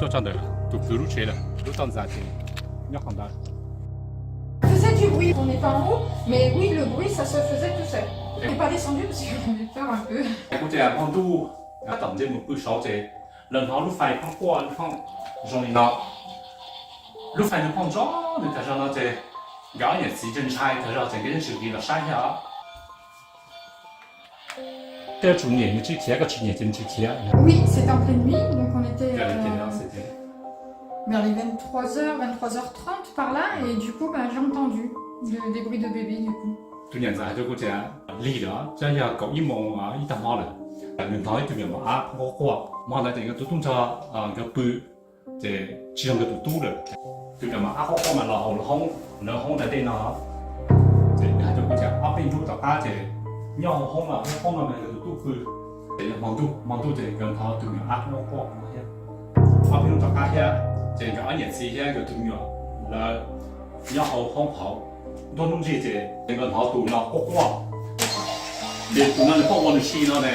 Tuaj txog ntawm tus kwv lub tsev lawm, lub toj ntxas ces nyob qhov ntawd. Faisait du bruit, on n'est pas en haut, mais oui, le bruit, ça se faisait tout seul. On n'est pas descendu parce qu'on avait peur un peu. Kuv tias hmo ntuj, tom ntej mus pw saud ces lawv hnov lub fais phoob quaj zoo li no. Lub fais nws phoob ntsoov nws tag zog no ces nkawd ob niam txiv ntshai ntshai tag zog ces nkawd yeej tsis nqis los saib thiab. Tej tsum niam nws tsis khiav, koj tsis nyiam ces nws tsis khiav. Oui, c'était en pleine nuit, donc on était, euh, vers les vingt-trois heures, vingt-trois heures trente par là, et du coup, ben, j'ai entendu de- des bruits de bébé, du coup. Tus niam ntxawm hais rau kuv tias lig lawm, twb yog kaum ib moos ib tag hmo lawm, nws hnov ib tug me nyuam mos ab quaj quaj. Hmo ntawd ces nkawd tus tub nrog nkawd pw, ces tsis yog nkawd tus tub lawm. Tus me nyuam mos ab quaj quaj mas los hauv lawv hoob, lawv hoob ntawd tej no. Ces nws hais rau kuv tias ob peb hnub tom qab ces nyob hauv hoob no, hoob no mas nkawd tus tub pw. Ces hmo ntuj, hmo ntuj ces nkawd hnov tus me nyuam ab quaj quaj no thiab. Ob peb hnub tom qab thiab, ces nkawd ob niam txiv thiab nkawd tus me nyuam lawv nyob hauv hoob hauv. Nruab hnub ntsis ces nkawd hnov tus no quaj quaj, ces tus no nws quaj ua nws si no ne.